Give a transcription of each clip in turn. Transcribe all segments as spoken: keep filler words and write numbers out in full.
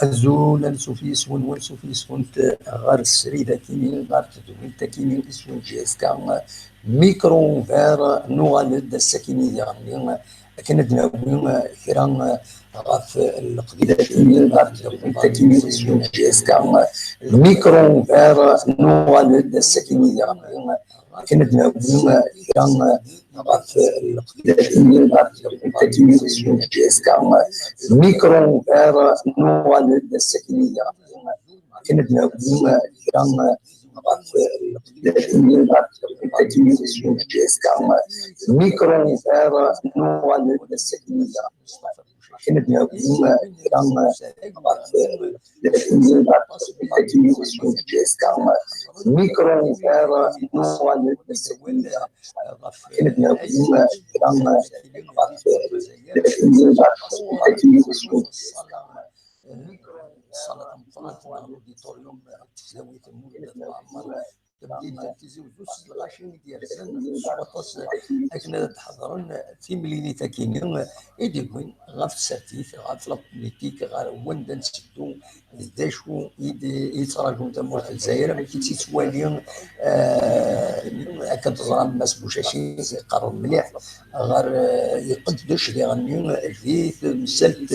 Azul, ansuf yes-wen, wansuf yes-went ɣer srid akini, ɣer tedwilt akini iswen J S K Micro Ouvert. Nuɣal-d ass-akini diɣenni akken ad d-nawi kra ɣef leqdilat-nni, ɣef tedwilt akini iswen J S K Micro Ouvert. Nuɣal-d ass-akini diɣenni akken ad d-nawi kra ɣef leqdilat-nni, ɣef tedwilt akini iswen J S K Micro Ouvert. Nuɣal-d ass-akini diɣenni akken ad d-nawi kra ɣef leqdilat-nni, ɣef tedwilt akini iswen J S K Micro Ouvert. Nuɣal-d ass-akini diɣenni akken ad d-nawi kra ɣef leqdilat-nni, ɣef tedwilt akini iswen J S K Micro Ouvert. Nuɣal-d ass-akini diɣenni akken ad d-nawi kra ɣef leqdilat-nni, ɣef tedwilt akini iswen J S K Micro Ouvert. Ṣṣala tameqqrant n l'auditorium n tesdawit Mulud At Mɛemmer, tamdint n Tizi Wezzu, s lɣaci i d-yerzan s waṭas akken ad d-ḥeḍren timlilit-agi-nni i d-yewwin ɣef tsertit, ɣef la politique, ɣer wanda netteddu, d acu i d-, i yettṛaǧun tamurt n Lezzayer, amek i tt-yettwali, eh, akken teẓram Mass Bucaci iqerreb mliḥ ɣer, eh, iqeddec diɣenni di temsalt,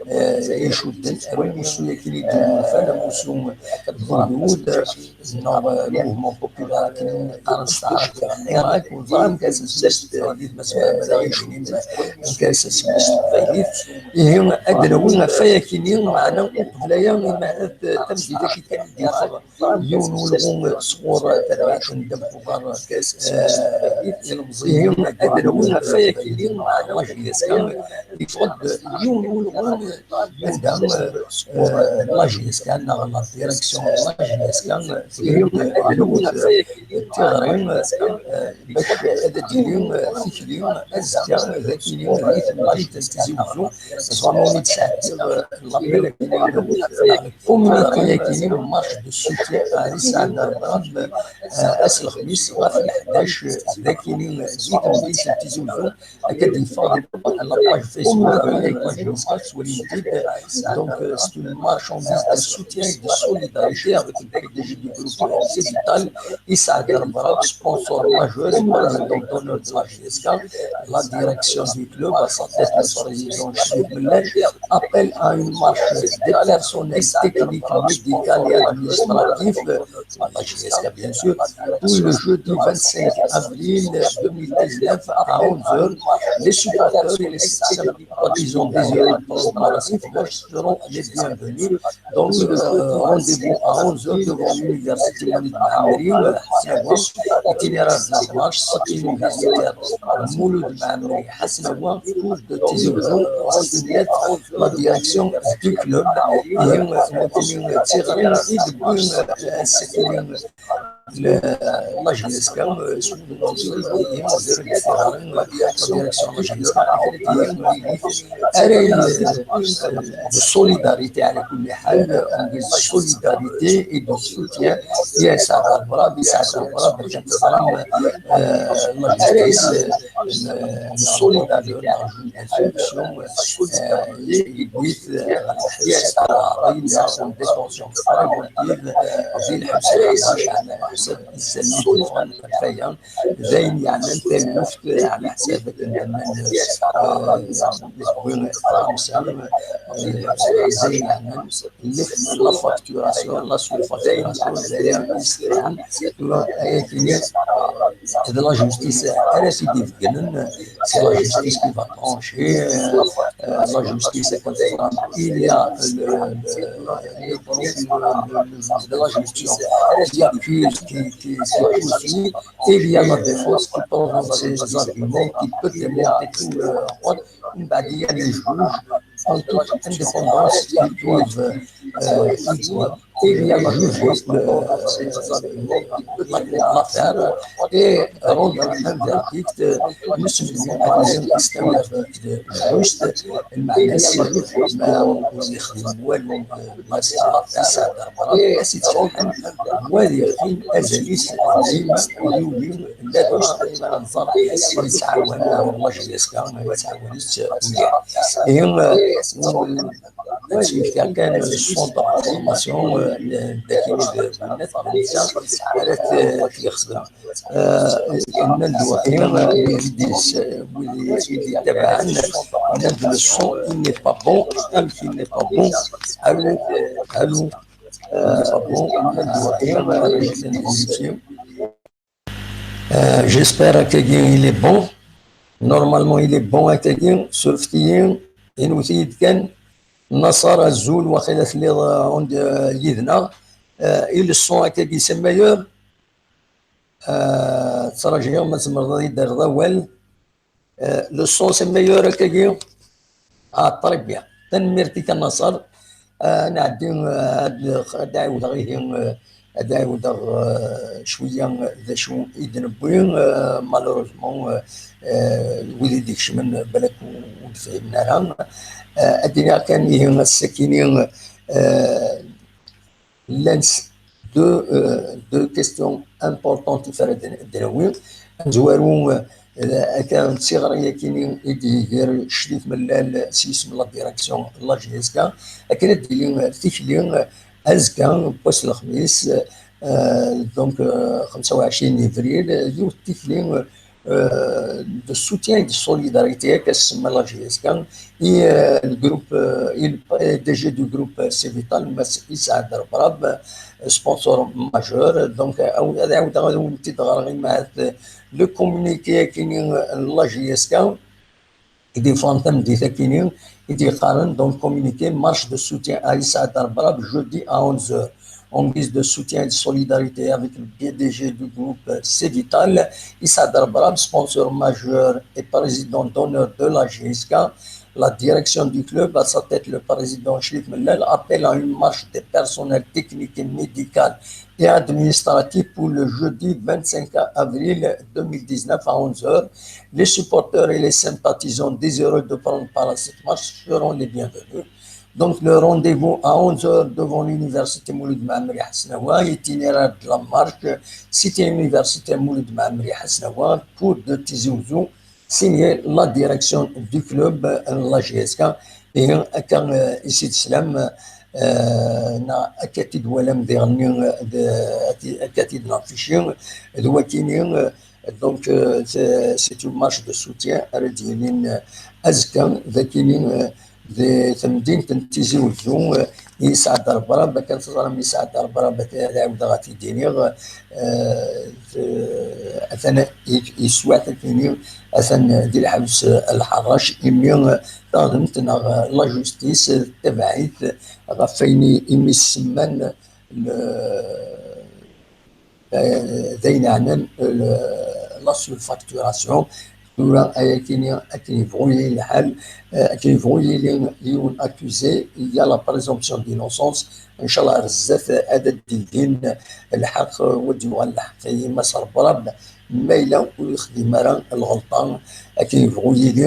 eh, icudden ar umussu-agi i d-yunfan, amussu n Hudud, neɣ, eh, mouvement populaire akken i qqaren s taɛrabt Hirak, ur ẓriɣ amek ara s-nsemmes di tmesbala, amek ara s-nsemmes s teqbaylit. Ihi, ad d-nawi ɣef wayagi-nni, meɛna uqbel aya, imahat, eh, tamdint-agi kan i d-yeffeɣ yiwen n ulɣu sɣur terbaɛt n Dda Buḍar, eh, ihi ad d-nawi ɣef wayagi-nni, la J S K, yeffeɣ-d yiwen n ulɣu anda, eh, la J S K neɣ la direction n la J S K tga-d lmut, eh, tiɣri, eh, bac ad d-tili, eh, tikli azekka dagi di temdint n Tizi Wezzu. Ẓuman i d-sɛeddiɣ, eh, l'appel-agi, communiqué-agi, marche de soutien à Saɛd Amram, eh, ass n lexmis ɣef leḥdac, eh, dagi di temdint n Tizi Wezzu. Akka d-yeffeɣ di la page Facebook, la page Facebook, tettwalim-t-id. Donc, euh, c'est une marche en guise de soutien et de solidarité avec le P D G du groupe, euh, Occidental, Isaac Garbrand, sponsor majeur et président d'honneur de la J S K, la direction du club, à sa tête le président Chérif Mellal, appelle à une marche des personnels techniques, médicales et administratifs, la J S K, bien sûr, tous les jeudis vingt-cinq avril deux mille dix-neuf à onze heures, les supporters et les sympathisants désireux de prendre part à cette marche seront les bienvenus. Donc, euh, rendez-vous à onze heures devant l'université Walid Mammeri, euh, Hasnaoua, itinéraire de la marche, cité universitaire Mouloud Mammeri, Hasnaoua, cours de Tizi Ouzou, la direction du club, et, euh, la J S K, euh, sous le nom de la direction de la J S K, de solidarité, على كل حال, de solidarité et de soutien. يا سعد الغراب، يا سعد الغراب، كانت الغرام، آه، الله يجازيك، آه، solidarité, آه، يدويت، آه، الحس العربي، la détention préventive, آه، في الحبس الحربي على حسب السلوك الفرنسي. D ayen yeɛnan taluft, ɛla ḥsab akken d aman, eh, yezwi Fransa, eh, d ayen yeɛnan la facturation, la surfacturation, d ayen yesɛan, ayagi-nni, d la justice ara t-id-ibeggnen, c'est la justice qui va trancher, eh, la justice, akken teẓram, il y a le, le, le, le, le, la justice qui accuse, qui, qui, qui poursuit, et il y a la défense qui présente ses arguments, qui peut démonter tout le rapport. Mbaɛd, il y a les juges, en toute indépendance, qui doivent, euh, ils doivent il y a la juge, euh, l'affaire et rendre un verdict, euh, nous sommes à la juge, juste, المعنى c'est ما يخدم والو، ما يسعى، ما يسعى ضربة، ما يسعى ضربة، وهذه الحين أزليس يولي لا دوش ما نظر يسعى ولا والله جيسكا ما يسعى ولا ويا. Et, euh, هادشي كان le centre de formation, euh, داكي الناس على تيخدم. آه، الناس الوطنية اللي يديس، واللي يدي تبعا، الناس le son, il n'est pas bon, il n'est pas bon. Allô, allô. Euh, bon, الناس الوطنية، Euh, j'espère que il est bon. Normalement, il est bon, akkagi, surfet-iyi, inwet-iyi-d kan. Naṣer, azul, waqila telliḍ, euh, on, euh, yid-neɣ. Euh, et le son, akkagi, c'est meilleur. Euh, ttṛaǧiɣ ma tzemreḍ ad yi-d-terreḍ awal. Euh, le son, c'est meilleur, akkagi. Ah, très bien. Tanemmirt-ik a Naṣer. Ah, nɛeddi, ah, ad, ad ɛiwdeɣ ihi, ah, ad ɛiwdeɣ, ah, cwiya d acu i d-newwi, ah, malheureusement, ah, ah, wid i d-ikecmen balak ur d-fhimen ara. Ah, ad d-iniɣ kan ihi ass-akini, ah, llant deux, euh, deux questions importantes i ara d-nawi. Amezwaru, euh, akka d tiɣri-yakini i d-iger Crif Mellal s yisem la direction n la J S K, akken ad d-tili, euh, tikli, euh, azekka, n wass n lexmis, euh, donc, euh, xemsa u ɛecrin avril, euh, yiwet tikli, euh, euh, de soutien et de solidarité, qu'est-ce que la J S K, et, euh, le groupe, euh, et le P D G du groupe, euh, Cevital, Mass Issaad Rebrab, euh, sponsor majeur. Donc, euh, ad ɛawdeɣ ad awen-t-id-ɣreɣ, imahat, euh, le communiqué-akini, euh, n la J S K, i d-yeffɣen tameddit-akini, i d-yeqqaren, donc, communiqué, marche de soutien à Issaad Rebrab, jeudi à onze heures. En guise de soutien et de solidarité avec le P D G du groupe Cevital, Issaad Rebrab, sponsor majeur et président d'honneur de la J S K, la direction du club, à sa tête le président Crif Mellal, appelle à une marche des personnels techniques et médicales et administratifs pour le jeudi vingt-cinq avril deux mille dix-neuf à onze heures. Les supporters et les sympathisants désireux de prendre part à cette marche seront les bienvenus. Donc, le rendez-vous à onze heures devant l'université Mouloud Mammeri Hasnaoua, itinéraire de la marche, cité universitaire Mouloud Mammeri Hasnaoua, pour de Tizi Ouzou, signé la direction du club, euh, la J S K. Et, euh, akka, euh, i s-id-teslam, euh, neɣ akka i t-id-twalam diɣenni, euh, d-, akka i t-id-naffici, d wakini, euh, donc, euh, c'est, c'est une marche de soutien ara d-yilin, euh, azekka, d akini, euh, di temdint n Tizi Wezzu, eh, Isɛad Rebrab, akken teẓram Isɛad Rebrab, ad ɛawdeɣ ad t-id-iniɣ, eh, atan yeswa takini, atan di lḥebs, eh, lḥeṛṛac, imi, eh, taɣdemt neɣ, eh, la justice, eh, tabaɛit ɣef wayen i mi semman le, eh, d ayen yeɛnan, eh, le, la surfacturation. Tura ayakini akken yebɣu yili lḥal, eh, akken yebɣu yili yiwen accusé, il y a la présomption d'innocence. Ncallah ar zdat, eh, ad d-ildin lḥeqq, eh, u ad d-yuɣal lḥeqq i Mass Rebrab, ma yella ur yexdim ara lɣelṭa. Akken yebɣu yili,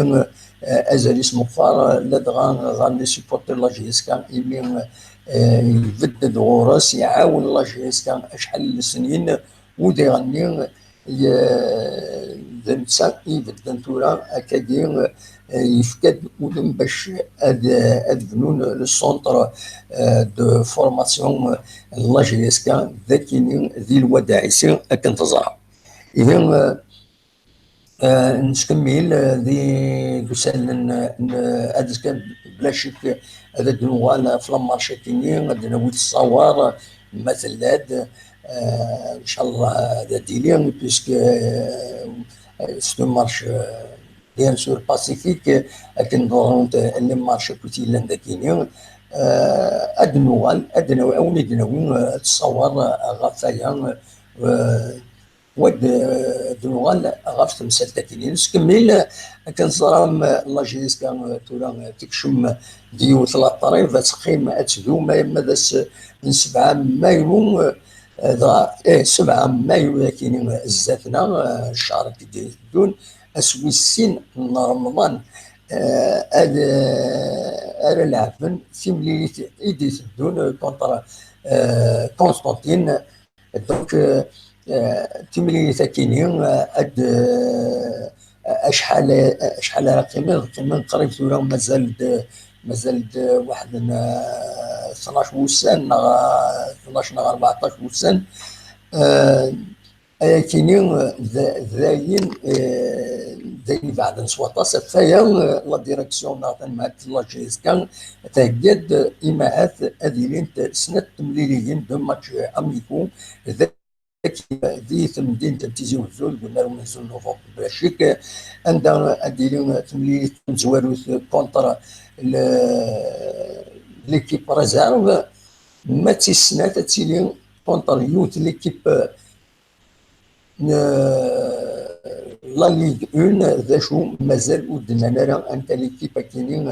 eh, azal-is meqqer, eh, ladɣa ɣer les supporters n la J S K, imi, eh, ibedd-d ɣur-s, iɛawen la J S K acḥal n lesnin, u diɣenni, ye-, d netta i ibedden tura, akkagi, eh, yefka-d udem bac ad, ad bnun le centre, eh, de formation, eh, n la J S K, d akini di Lwad Ɛisi, akken teẓra. Ihi, eh, Eh, nettkemmil, eh, di, deg usallen, eh, n, ad, bla ccek, ad d-nuɣal ɣef la marche-agi-nni, ad d-nawi ttṣawar, ma tella-d, eh, ncallah ad d-tili, puisque, eh, c'est une marche, eh, bien sûr pacifique, akken ḍerrunt, eh, les marches akk yellan dagi-nni. Eh, ad d-nuɣal, ad d-nawi, ad wen-id-nawi, eh, ttṣawar, eh, ɣef waya, eh, Wa d, d nuɣal ɣef temsalt-agi. Nettkemmil, akken teẓram, la J S K tura tekcem di yiwet la ṭṭrib, ad teqqim, ad tdum, alamma d ass n sebɛa mayu, dɣa, eh, sebɛa mayu akini zdat-neɣ, ccer-agi d-iteddun, ass wis sin n Remḍan, eh, ad, eh, ara leɛben timlilit i d-iteddun contre, eh, Constantine. Donc, euh, euh, timlilit-akini, euh, ad, euh, acḥal, acḥal ara qqimen? Qqimen qrib tura, mazal-d, mazal-d waḥed n, euh, tnac wussan, neɣ, euh, tnac neɣ rbeɛṭac wussan. Euh, ayakini, euh, d, d ayen, euh, d ayen ibeɛden s waṭas. Ɣef waya, euh, la direction neɣ tanmalt n la J S K thegga-d, euh, imahat ad ilint snat temliliyin, deux matchs amicaux, d di temdint n Tizi Wezzu deg unnar umenzu n novembre, bla ccek, anda ad d-tili temlilit tamezwarut contre le, l'équipe réserve, ma d tis snat ad tili contre yiwet l'équipe n la Ligue un, d acu mazal ur d-nnan ara anta l'équipe akini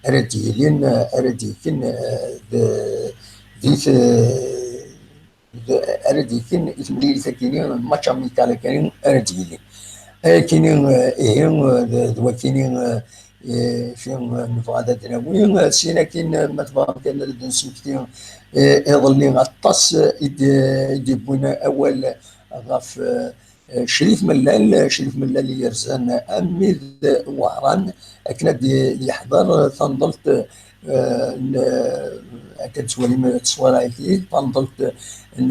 ara d-yilin, ara d-yekkin, eh, d, di t-, d, ara d-yekkin i temlilit-agi-nni, match amical akani ara d-yili. Ayakini, eh, ihi, eh, d, d wakini, eh, eh, fi, eh, nebɣa ad d-nawi. Eh, syin akin, eh, ma tebɣam kan ad d-nesmekti, eh, iḍelli aṭas, eh, i d, i d-yewwin awal ɣef, eh, Crif Mellal, Crif Mellal yerzan Amid Wehran, akken ad d-yeḥḍer tanḍelt, eh, n, akken tettwalim tteswara-agi, tanḍelt n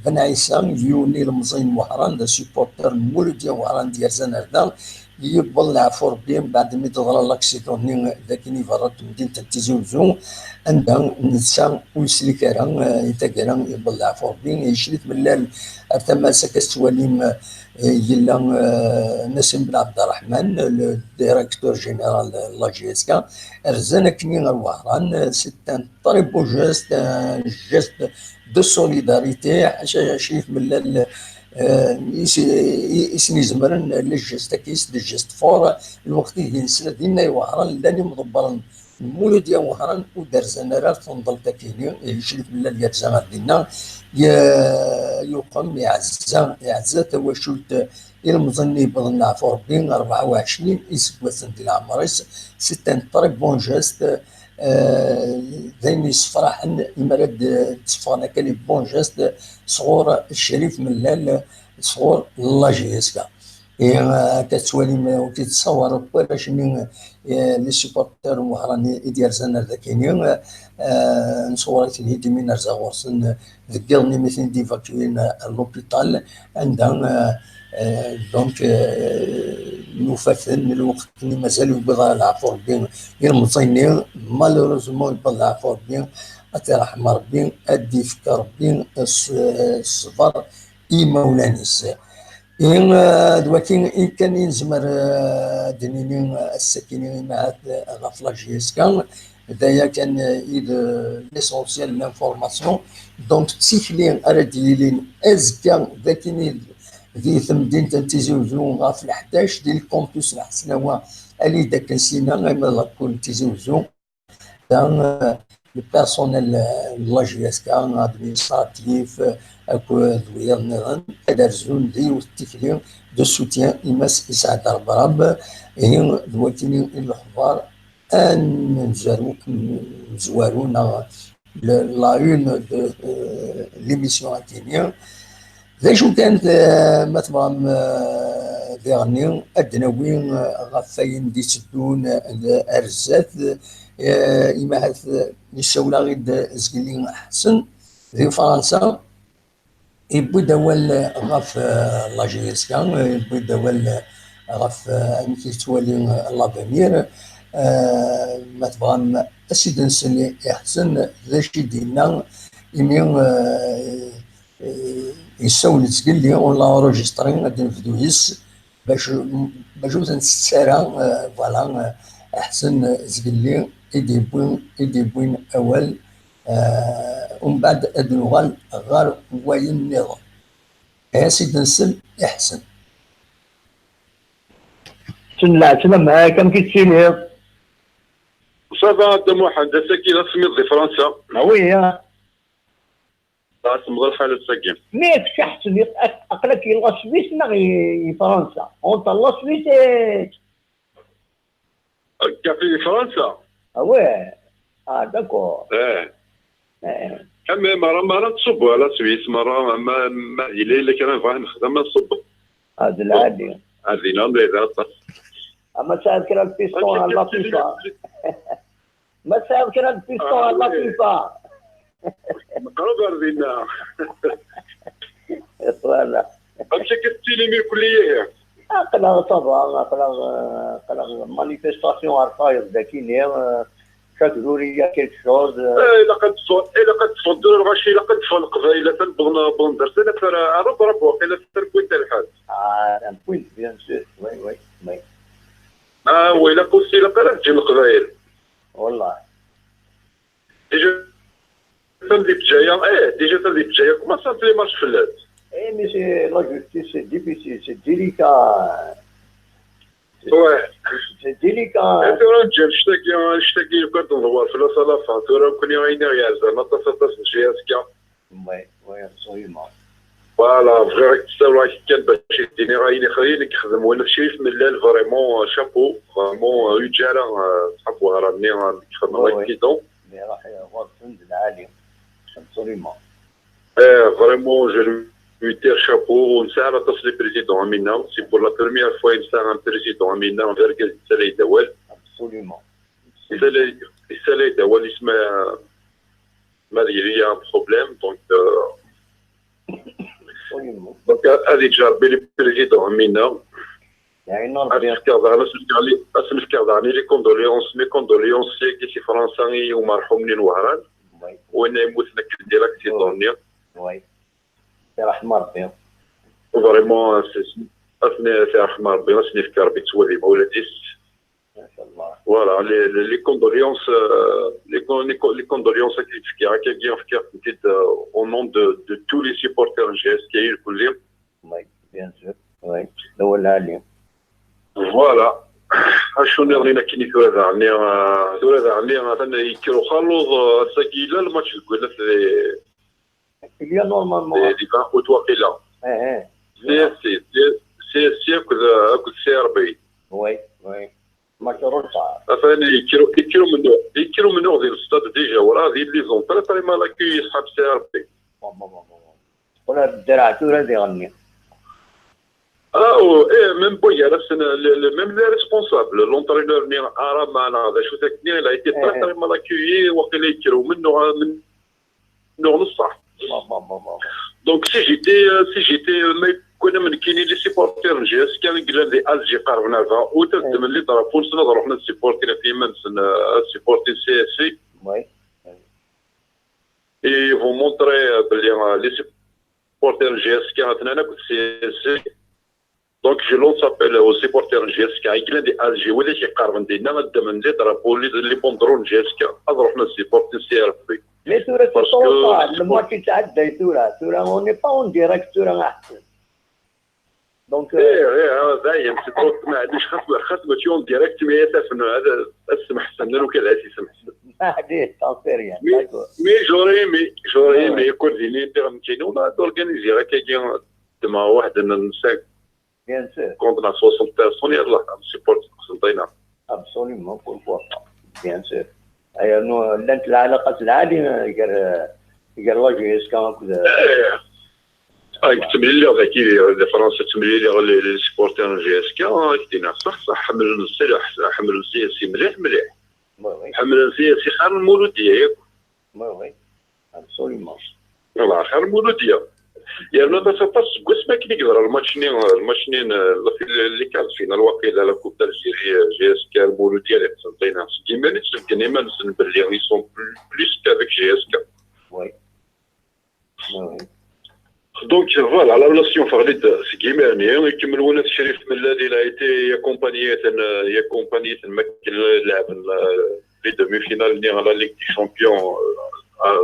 Ben Ɛisa, yiwen ilemẓi n Wehran, d asupporter n Muludya Wehran d-yerzan ar da, yewweḍ leɛfu Rebbi, mbeɛd mi d-teḍra laksiḍun-nni d akken iberra n temdint n Tizi Wezzu, anda netta ur yeslik ara, eh, i taggara, yewweḍ leɛfu Rebbi, Crif Mellal ar tama-s akka tettwalim, eh, yella, eh, Nassim Ben Abderrahman, le directeur général de la J S K, rzan akkenni ɣer Wehran, eh, c'est un très beau geste, un geste de solidarité, ḥaca Crif Mellal, eh, i s-, i, i sen-izemren le geste-agi, c'est un geste fort, lweqt i d-nesla dinna i Wehran, llan imḍebbren n Muludya Wehran ur d-rzan ara ar tenḍelt-agi-nni, Crif Mellal yerza ar dinna, ye-, yuqem, iɛezza, iɛezza tawacult, ilemẓi-nni yewwḍen leɛfu Rebbi, rebɛa u ɛecrin iseggasen di leɛmer-is, c'est un très bon geste, eh, d ayen yessefraḥen, imi ara d-, d-tteffɣen akka les bons gestes sɣur Crif Mellal, sɣur la J S K. Ihi, eh, akka tettwalim, eh, ur k-id-ssawreɣ warrac-nni, eh, les supporters n Wehran i d-yerzan ar dakini, eh, nṣewwer-iten-id imi nerza ɣur-sen, eh, deg yiḍ-nni mi ten-id-ivakwin, eh, ar l'hôpital, anda, eh, eh, donc, eh, nufa-ten, lweqt-nni mazal yewweḍ ara leɛfu Rebbi ilemẓi-nni, malheureusement yewweḍ leɛfu Rebbi, ad t-iṛḥem Rebbi, ad d-ifk Rebbi s-, ṣṣber i imawlan-is. Ihi, eh, d wakin i kan i nezmer, eh, ad d-nini, eh, ass-akini, eh, imahat, eh, ɣef la J S K. D aya kan, eh, i d, eh, l'essentiel, l'information. Donc, d tikli ara d-yilin azekka d akini di temdint n Tizi Wezzu ɣef leḥdac di lkampus n Lḥesnawa, alid akken sina, ama d lakul n Tizi Wezzu. Da, eh, le personnel, eh, n la J S K, administratif, eh, akked wiyaḍ nniḍen, ad rzun d yiwet tikli de soutien i Mass Isɛad Rebrab. Ihi d wakini i lexbar amezwaru, amezwaru neɣ le, la une de, eh, l'émission akini. D acu kan, eh, ma tebɣam, eh, diɣenni ad d-nawi, eh, ɣef wayen d-itteddun, eh, ar zdat, eh, imahat, eh, yessawel-aɣ-id zgelli Ḥsen di Fransa, yewwi-d awal ɣef, eh, la J S K, yewwi-d awal ɣef, eh, amek yettwali, eh, l'avenir. Eh, ma tebɣam ad s-id-nsel i Ḥsen d acu i d-yenna, imi, eh, eh, yessawel-d zgelli, on l'a enregistré, ad d-nebdu yes, bac, bac ur t-nttett ara, eh, voilà, eh, Ḥsen, eh, zgelli i d-yewwi, i d-yewwin awal, eh, umbeɛd ad nuɣal ɣer wayen nniḍen. As-id-nsel i Ḥsen. Ssneɣ-tt, ma akka amek i tettiliḍ? Ça va, a Dda Muḥend, ass-agi d asemmiḍ di Fransa. Ah oui, ah. Asemmiḍ lḥal ass-agi. Mais kečč a Ḥsen, aql-ak i la Suisse neɣ i, i Fransa? Entre la Suisse et... Akka fi Fransa. Ah ouais. Ah, d'accord. Eh. Eh. Am, mara, mara tṣubbu ɣer la Suisse, mara, ma, ma yella, yella kra nebɣa ad nexdem, ad nṣubbu. Ah, d lɛali. Ar dinna, ma yella aṭas. Ah, ma tesɛiḍ kra n piston ɣer la FIFA. Ma tesɛiḍ kra n piston ɣer la FIFA. Meqreb ar dinna. Voilà. Amek akka tettilim irkelli ihi? Aql-aɣ ça va, aql-aɣ, aql-aɣ manifestation ɣer tayeḍ dagi-nni, euh, chaque jour il y a quelque chose, euh. Eh, ilaq ad teffeɣ, ilaq ad teffeɣ ddura lɣaci, ilaq ad teffeɣ Leqbayel, atan wwḍen, wwḍen-d ar tala, ara ḍrab waqila, terkwi-d lḥal. Ah, terkwi-d, bien sûr, oui, oui, oui. Ah, wa ilaq aussi, ilaq ara ǧǧin Leqbayel. Wallah. Déjà, atan di Bǧaya, eh, déjà atan di Bǧaya, commencent les marches fell-as. Eh, mais c'est la justice, c'est difficile, c'est délicat. Ouais. C'est délicat. Eh, tura neǧǧa annect-agi, annect-agi yukan d nnwar fell-as à la fin. Tura nekkni ayen i ɣ-yerzan aṭas, aṭas n J S K. Oui, oui, absolument. Voilà, bɣiɣ ad k-ssawleɣ kan bac i d-iniɣ ayen ixrin i yexdem Wanat Crif Mellal, vraiment, euh, chapeau, vraiment, euh, ur yeǧǧi ara, euh, ṣṣḥab Wehran-nni, euh, i yexdem, oui, oui, accident. Mais rax ɣur-sen d lɛali, absolument. Eh, vraiment, je lui tire chapeau, ur nesɛi ara aṭas les présidents am winna, c'est pour la première fois i nesɛa un président am winna, d argaz yettalay-d awal. Absolument. Yettalay, yettalay-d awal-is ma, ma ad yili un problème, donc, euh, donc, ad, ad yeǧǧ Rebbi les présidents am winna. Yeɛin Rebbi. Ad s-fkeɣ daɣen, ad s-fkeɣ li-, ad s-fkeɣ daɣen les condoléances, mes condoléances, seg si Fransa i umerḥum-nni n Wehran. Oui. Win yemmuten akken di l'accident-nni. Oui. Irḥem Rebbi. Vraiment, c'est, ad ten-, ad ten-irḥem Rebbi, ad sen-yefk Rebbi ttwab i imawlan-is. Voilà, les, les, les condoléances, euh, les con-, les co-, les condoléances à Kifkia, Kifkia, euh, au nom de, de tous les supporters G S K I, oui, bien sûr, oui. Voilà. Acu nniḍen akken i tura daɣen, euh, tura daɣen, atan yekker uxaluḍ, euh, ass-agi yella lmatch deg winnat di, il y a normalement, di, di vingt août waqila. Eh, eh. C S C, C S C akked, akked C R B. Oui, oui. Match retard. Atan yekker, yekker umennuɣ, yekker umennuɣ di lestad déjà, werɛad yelli zone très, très mal accueilli ṣṣḥab C R B. Bon, bon, bon, bon. Ula d ddreɛ tura diɣenni. Ah, oh, eh, même Boyar, c'est le, le, même les responsables, l'entraîneur-nni Arama, d acu-t akken, il a été très, eh, très mal accueilli, waqila yekker umennuɣ, umennuɣ n ṣṣeḥ. Donc, si j'étais, euh, si j'étais, euh, ma yekk-, nekkini, les supporters n G S K i yellan di Alger, qerben ar vingt août, ad ddmen les drapeaux-nsen, ad ruḥen ad supportin ɣef yiman-nsen, euh, ad supportin C S C. Oui. Et ils vont montrer, euh, belli, euh, les supporters n G S K atnan akked C S C. Donc, je lance appel aux supporters n G S K i yellan di Alger, wid i k-iqerben dinna, ad ddmen les drapeaux, les, les banderoles n G S K, ad ruḥen ad supportin C R B. Mais tura, c'est trop tard, le match yetɛedday tura, tura, on n'est pas en direct, tura, a Ḥsen. Donc, euh, eh, eh, ah, dayen, c'est trop, maɛlic, xas, xas mačči en direct, mais ad afen, ad, ad semḥsen, lukan ad as-isemḥsen. Maɛlic, t'en fais rien, mais, d'accord. Mais j'aurais aimé, j'aurais aimé, kul din i d-ɣemkin, on a d'organiser akkagi, demain, waḥed n, n cinq, bien sûr, contre la soixante personnes, yallah, support, Qsenṭina. Absolument, pourquoi pas, bien sûr. Aya, no, llant lɛalaqat lɛali gar, gar la G S K akked, eh, ah, temliliɣ dagi di, di Fransa, temliliɣ les, les supporters n G S K, ah, ak-d-iniɣ, ṣaḥ, ṣaḥ, ḥemmlen ṣṣeḥ, ḥemmlen C S C mliḥ, mliḥ. Oui, oui. Ḥemmlen C S C xir n Muludya yakk. Oui, oui. Absolument. Voilà, xir n Muludya. Yerna aṭas, aṭas seg wasmi akken i yeḍra lmatch-nni, lmatch-nni n, les quarts de finale, waqila, la Coupe d'Algérie, G S K Muludya di Qsenṭina. Seg yiman-is, sbeggen iman-nsen belli ils sont plus, plus qu'avec G S K. Oui. Oui, oui. Donc, voilà, la relation ffɣen-d seg yiman-nni, ikemmel Wanat Crif Mellal, il a été accompagné, euh, accompagné, makken lɛeben, euh, les demi-finales-nni à la Ligue des Champions, euh, à,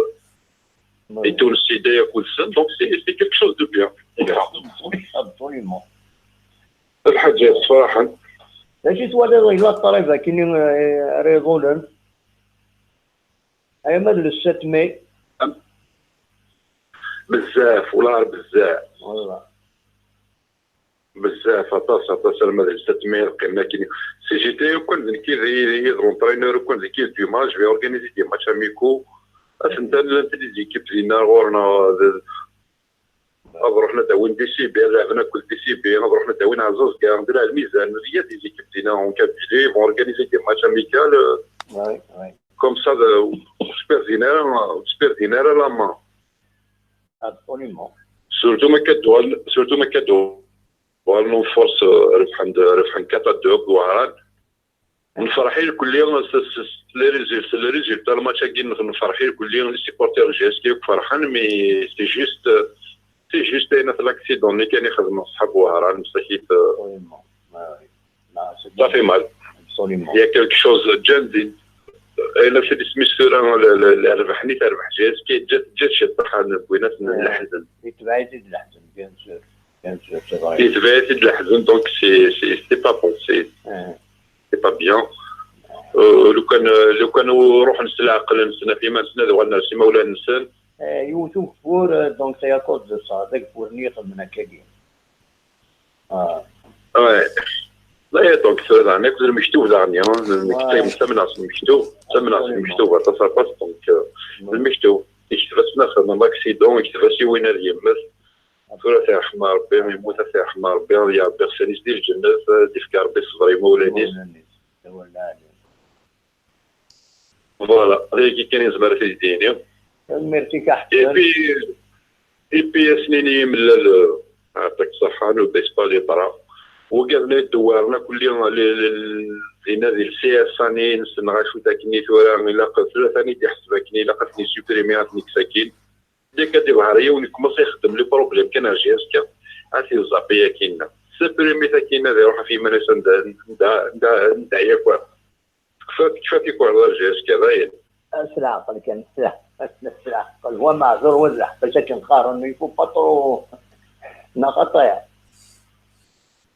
Itun sida yakk-sen, donc c'est c'est quelque chose de bien. Absolument. Lḥaǧa yessefraḥen. D acu i twaliḍ yella ṭṭrib akkenni ara iḍulen? Ay ama d le sept mai. Bezzaf, wala ɣer bezzaf. Voilà. Bezzaf, aṭas, aṭas, arma d le sept mai, qqimen akkenni. Si j'étais, ukan d nekk i d, i d l'entraîneur, ukan d nekk i d Dumas, je vais organiser des matchs amicaux. Atent-a llant les équipes dinna ɣur-neɣ, d, ad ruḥen ad d-awin D C B, ad lɛben akked D C B, ad ruḥen ad d-awin Ɛeẓẓazga, d Lɛelmizan, il y a des équipes dinna en Kabylie, ils vont organiser des matchs amicaux, euh, Oui, oui. Comme ça, de, ur spirdin ara, ur spirdin ara la main. Absolument. Surtout ma kad-uɣal, surtout ma kad-uɣalen en force, euh, rebḥen-d, rebḥen quatre à deux deg Wehran. Nefreḥ irkelli s, s, s les résultats, s les résultats n le match-agi, nefreḥ irkelli, les supporters G S K akk ferḥen, mais c'est juste, euh, c'est juste ayen at l'accident-nni kan i xedmen ṣṣḥab Wehran, msakit, euh, Absolument. Ouais, ouais. Non, c'est ça fait mal. Absolument. Il y a quelque chose, ǧǧan-d ayen ɣef i d-isem-is tura, l- l- lerbaḥ-nni terbeḥ G S K, ǧǧa- ǧǧa-t ciṭṭaḥ n win-as n Ouais. leḥzen. Yetbeɛ-it-id leḥzen, bien sûr. Bien sûr, c'est vrai. Yetbeɛ-it-id leḥzen, donc c'est c'est c'est pas bon, c'est Euh, c'est pas bien. Euh, lukan euh, lukan ruḥen s leɛqel-nsen ɣef iman-nsen, ad uɣalen ar s imawlan-nsen. euh, yiwet ugeffur, euh, donc c'est à cause de ça, d ageffur-nni i xedmen akkagi. Ah, Ouais. Aya, donc tura daɣen akked lmektub daɣen, ya, lmektub, tamnaɣ s lmektub, tamnaɣ s lmektub aṭas aṭas, donc euh, lmektub, yekteb-as ma xedmen l'accident, yekteb-as i win ad yemmet. Tura ad t-yerḥem Rebbi, yemmut ad t-yerḥem Rebbi, ad yerbeḥ iɣsan-is di lǧennet, ad d-ifk Rebbi ṣṣber i imawlan-is. Imawlan-is. Imawlan-is. Voilà, d ayagi kan i nezmer ad t-id-yini. Tanemmirt-ik a Et Ḥsen. puis, et puis, ad s-nini imellal, euh, yeɛṭik ṣṣeḥḥa, le baseball yeḍra. Wigad-nni yeddewwaren akk lli, lli, lli, dinna di le C S A-nni, nsenɣ acu d akken i tura, ilaq tlata-nni d-iḥseb akken, ilaq ad ten-yessupprimi, ad ten-yekkes akin. Deg ad iwehher yiwen, yekmeṣ ixeddem le problème kan ar G S K, ad t-yeẓẓapi akin. Supprimi-t akin, ad iruḥ ɣef yiman-is anda, anda, anda, anda yakk. Tekfa, tekfa tikwal d G S K, dayen. S leɛqel kan, s leɛqel, s leɛqel. Wa meɛdur, wa d leḥbas, akken qqaren, il faut pas trop. Neɣ xaṭi.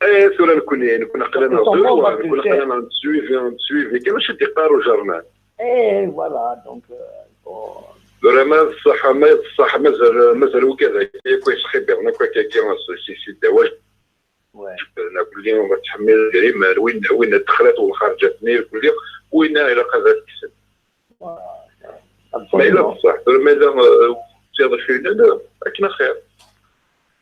Eh, tura nekkni, nekkni aql-aneɣ Parce que de loin, son nekkni membre aql-aneɣ nettsuivi, nettsuivi kan acu d-iqqar ujernan. Eh, voilà, donc, euh, bon. Tura ma d ṣṣeḥ, ma d ṣṣeḥ, mazal, mazal wigad-agi akk yesxibiren akk akkagi, si, si, si ddaw-, Ouais. Nekni ur nettḥemmil idrimen, win, win ddexlat u lxerǧat-nni irkelli, winna ilaq ad t-kksen. Ma yella Absolument. bṣeḥ, tura ma yella, euh, tiyaḍ acu yellan, akken axir.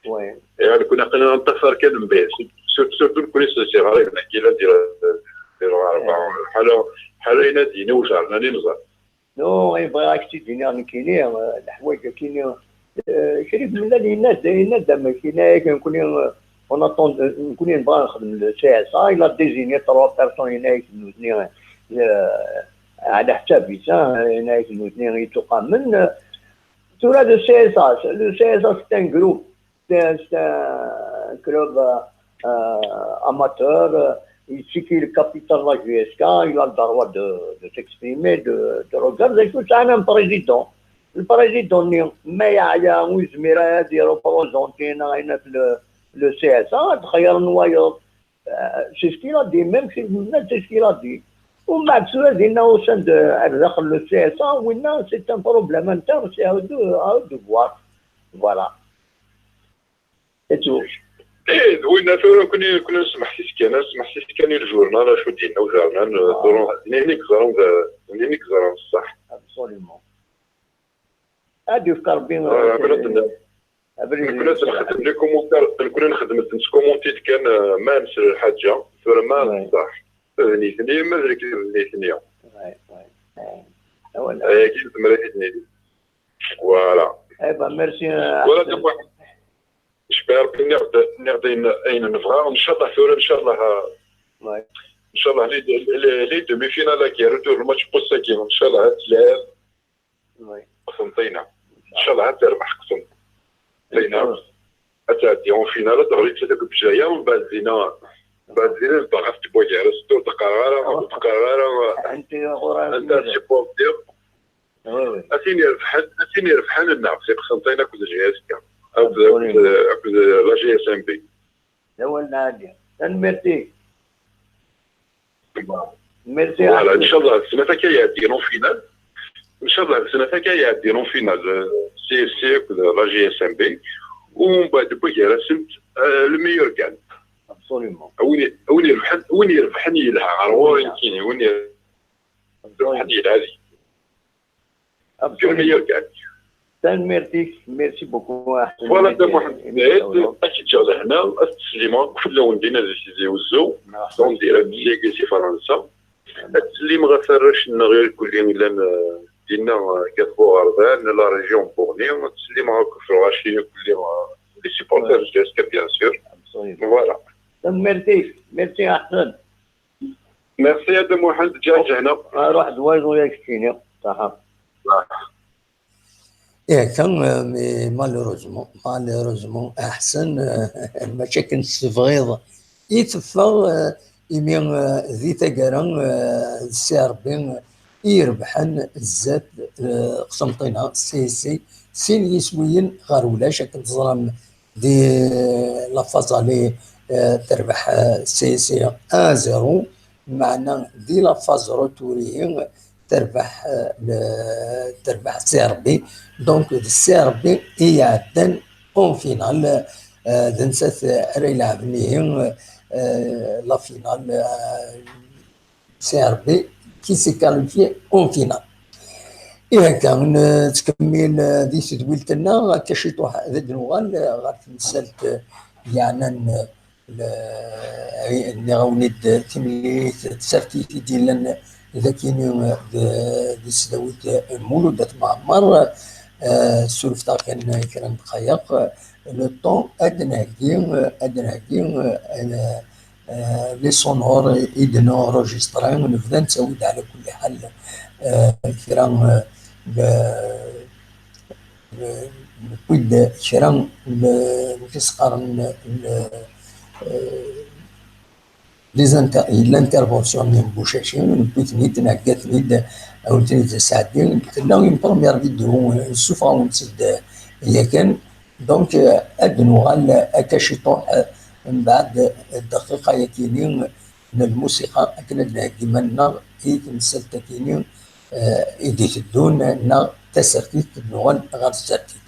Ouais. Ihi nekkni aql-aneɣ neṭṭafar kan mebɛid. Surtout, surtout nekkni s, s iɣriben-agi la di, di lɣerba. Lḥala, lḥala yenna-d yini ujernan i nẓer. Non, eh, bɣiɣ ad k-id-iniɣ nekkini, euh, leḥwayeǧ akini, euh, Crif Mellal yenna-d, yenna-d amek, yenna-yak nekkni, euh, on attend, euh, nekkni nebɣa nexdem le C S A, il a désigné trois personnes, yenna-yak nutni, euh, ɛla ḥsab-is, hein, yenna-yak nutni yettuqamen. Tura le C S A, le C S A c'est un groupe, c'est un, c'est un club, euh, euh, amateur, euh, il suffit le capital de la J S K, il a le droit de, de s'exprimer, de, de regarder, c'est un président. Le président, mais il y a, il y a, oui, mais il y a des représentants, il y en a, il y en a le, le C S A, d'ailleurs, nous, euh, c'est ce qu'il a dit, même si vous venez, c'est ce qu'il a dit. ومن بعد ثلاثين au sein de, داخل le C S A, وإن c'est un problème interne, c'est à eux de, à eux de voir. Voilà. Et tout. Eh, d winna tura nekkni, nekkni nesmeḥsis kan, nesmeḥsis kan i lejurnal, acu d-yenna ujernan, euh, tura, d nini i yeẓran, d nini i yeẓran ṣṣeḥ. Absolument. Ad yefk Rebbi, Voilà, euh, nekkni ad n-, abrid nekkni ad nxeddem les commentaires, nekkni nxeddem-d neskumunti-d kan, euh, ma nsel lḥaǧa, tura ma Ouais. ṣṣeḥ. D nitni, ma d nekk d nitni. Ouais, ouais, ouais. Ah, voilà. Ayagi nezmer ad t-id-nini. Voilà. Eh ben, merci, euh, Voilà, Ahsen. donc, je peux dire, nniɣ-d ayen, ayen nebɣa, ncallah tura, ncallah, Ouais. ncallah les, les, les demi-finales-agi, retour le match n wass-agi, ncallah ad tlab Ouais. Qsenṭina. Ncallah ad terbeḥ Qsenṭina. Ad tɛeddi en finale, ad d-teɣli tlata deg Bjaya, mbeɛd dinna, mbeɛd dinna nebda ɣef tbwagar, ur d-qqareɣ ara, ur d-qqareɣ ara, أنت غرام anta supporter. A tin irebḥen, a tin irebḥen nneɣ si Qsenṭin akked J S K, akked, akked, akked la G S M B. D awal lɛali. Tanemmirt-ik. Voilà, ncallah d snat akka iɛeddin en finale. Ncallah d snat akka iɛeddin en finale, euh, C F C akked la G S M B. U mbeɛd wwi gar-asent, euh, le meilleur gagne. Absolument. Win i-, win irebḥen, win irebḥen yelha, ɣer ɣur-i nekkini, win irebḥen yelha deg-i. Absolument. Tanemmirt-ik, merci beaucoup, Aḥsen. Voilà, Dda Muḥend Saɛid, ad k-ǧǧeɣ lehna, ad ttsellimeɣ akk fell-awen dinna di Tizi Wezzu, en direct seg si Fransa. Ad ttsellimeɣ ɣef warrac-nneɣ irkelli llan, euh, dinna, euh, gat Buɣerdan, la région n Buɣni. Ad ttsellimeɣ akk ɣef lɣaci irkelli, euh, les supporters du S K, bien sûr. Absolument. Voilà. Tanemmirt-ik, merci Aḥsen. Merci a Dda Muḥend, ǧǧeɣ-k lehna. Ruḥ d wayeḍ ula keččini. Ṣaḥa. Ih, akka, eh, mais malheureusement, malheureusement, Aḥsen, eh, mačči akken tebɣiḍ i teffeɣ, eh, imi, eh, di taggara, eh, d Si Ṛebbi i irebḥen zdat, eh, Qsenṭina, C S C, sin yiswiyen ɣer ulac, akken teẓram di la phase aller, eh, terbeḥ, eh, C S C un zéro, meɛna di la phase retour ihi terbeḥ, eh, le-, terbeḥ C R B. Donc d C R B i iɛeddan en finale, eh, d nettat ara ilɛeben ihi, eh, la finale, eh, C R B qui s'est qualifié en finale. Ihi akka, nettkemmil, eh, di tedwilt-nneɣ, akka ciṭuḥ ad d-nuɣal, eh, ɣer temsalt, eh, yeɛnan, eh, le-, nniɣ-awen-id timlilit tsertit i d-yellan dagini, eh, d-, di tesdawit, eh, Mulud At Mɛemmer, eh, surfet-aɣ kan kra n ddqayeq, eh, le temps ad d-nheggi, eh, ad d-nheggi, eh, eh, les sonores i d-nenregistré, nebda nettawi-d ɛla kulli ḥal, eh, kra, eh, n, n, newwi-d kra n, n, amek i s-qqaren, n, eh, les inter-, l'intervention-nni n Bucaci, newwi-ten-id, nhegga-ten-id, awi-ten-id d aseɛdi, tella une première vidéo, nessufeɣ-awen-tt-id yakan, Donc, euh, ad nuɣal akka ciṭuḥ, euh, mbeɛd ddeqiqa-yagini n lmusiqa akken ad d-nheggi iman-nneɣ i temsalt-agini, euh, i d-iteddun, neɣ tasertit, ad nuɣal ɣer tsertit.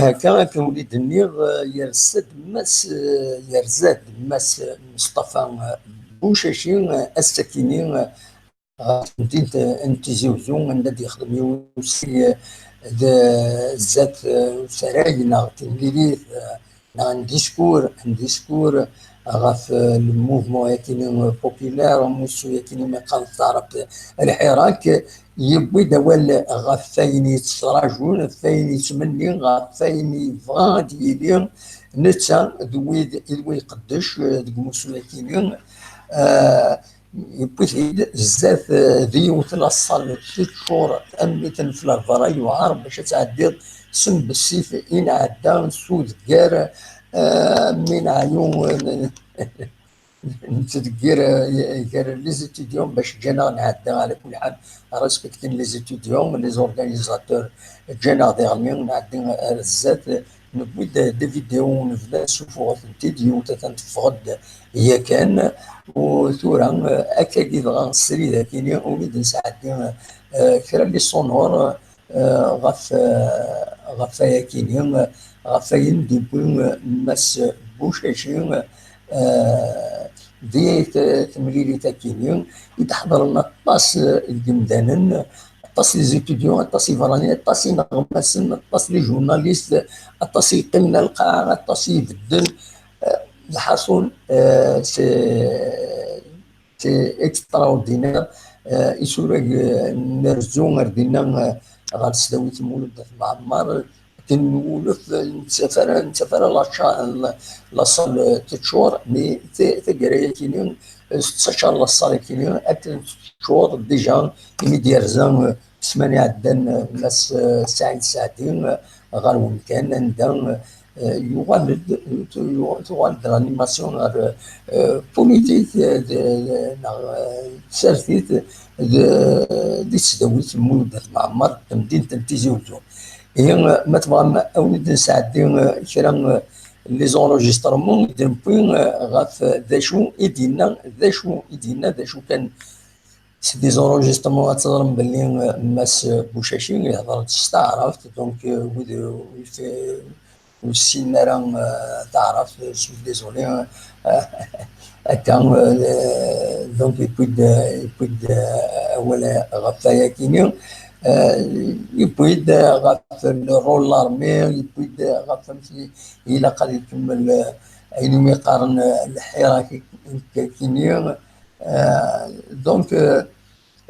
Akka, akken ur d-nniɣ, eh, yerza-d Mass, eh, yerza-d Mass Mustafa, eh, Bucaci, eh, ass-akini, eh, ɣer temdint, eh, n Tizi Uzzu, anda d-yexdem yiwen usi, eh, d, eh, zdat, eh, usarag neɣ timlilit, eh, neɣ un discours, un discours ɣef, eh, le mouvement-yakini, eh, populaire, amussu-yakini mi qqaren s taɛrabt, eh, lḥirak, yewwi-d awal ɣef wayen yettrajun, ɣef wayen yettmenni, ɣef wayen yebɣa ad yili netta d wid i d wa iqeddec, eh, deg umussu-yakini. Eh, yewwi-t-id zdat, eh, di yiwet n la salle teččur am mi tenfel rebra, yuɛer bac ad tɛeddiḍ sembessif i nɛedda s udeggar, eh, mi neɛyu, eh, nettdeggir, eh, gar les étudiants bac ǧǧan-aɣ nɛedda, ɛla kulli ḥal, respecten les étudiants, les organisateurs ǧǧan-aɣ diɣenni nɛeddi ar zdat, newwi-d des vidéos, nebda nessuffuɣ-tent-id, yiwet atan teffeɣ-d yakan, u tura, eh, akkagi dɣa srid akini, umi d-nesɛeddi, eh, kra n les sonores, eh, ɣef, eh, ɣef wayakini, ɣef wayen d-yewwi Mass Bucaci, eh, di t-, temlilit-akini i d-ḥeḍren aṭas n yimdanen, aṭas n les étudiants, aṭas n iberraniyen, aṭas n ineɣmasen, aṭas n les journalistes, aṭas i yeqqimen ar lqaɛa, aṭas i ibedden. Eh, lḥaṣun, eh, c'est c'est extraordinaire. Eh, isurag, eh, n Rzu ar dinna, eh, ɣer tesdawit n Mulud At Mɛemmer, akken nwulef, eh, nettaf ara, nettaf ara la cha-, la, la salle, eh, teččur, mais ta-, taggara-yakini, eh, tettaččar la salle-akini, akken teččur, déjà, imi d-yerza, eh, ssmana iɛeddan, eh, Mass, eh, Saɛid Saɛdi, eh, ɣer wemkan anda, eh, yuɣal-d, tu-, tuɣal-d l'animation ɣer, eh, politique, eh, de, de, neɣ, eh, tsertit de, di tesdawit n Mulud At Mɛemmer, temdint n Tizi Uzzu. Ihi, eh, ma tebɣam, ad wen-id-nesɛeddi, eh, kra, eh, les enregistrements i d-newwi, eh, ɣef d acu i d-yenna, d acu i d-yenna, d acu kan C'est des enregistrements, ad teẓrem belli, euh, Mass Bucaci ihḍer-d s taɛrabt, donc, euh, wid, euh, ur ssinen ara, euh, taɛrabt, euh, je suis désolé, euh, akka, euh, donc, yewwi-d, euh, yewwi-d, euh, awal ɣef wayakini, euh, yewwi-d, euh, ɣef le rôle n l'armée, yewwi-d, euh, ɣef amek i ilaq ad ikemmel, euh, ayen umi qqaren, euh, lḥirak-akini, Euh, donc, euh,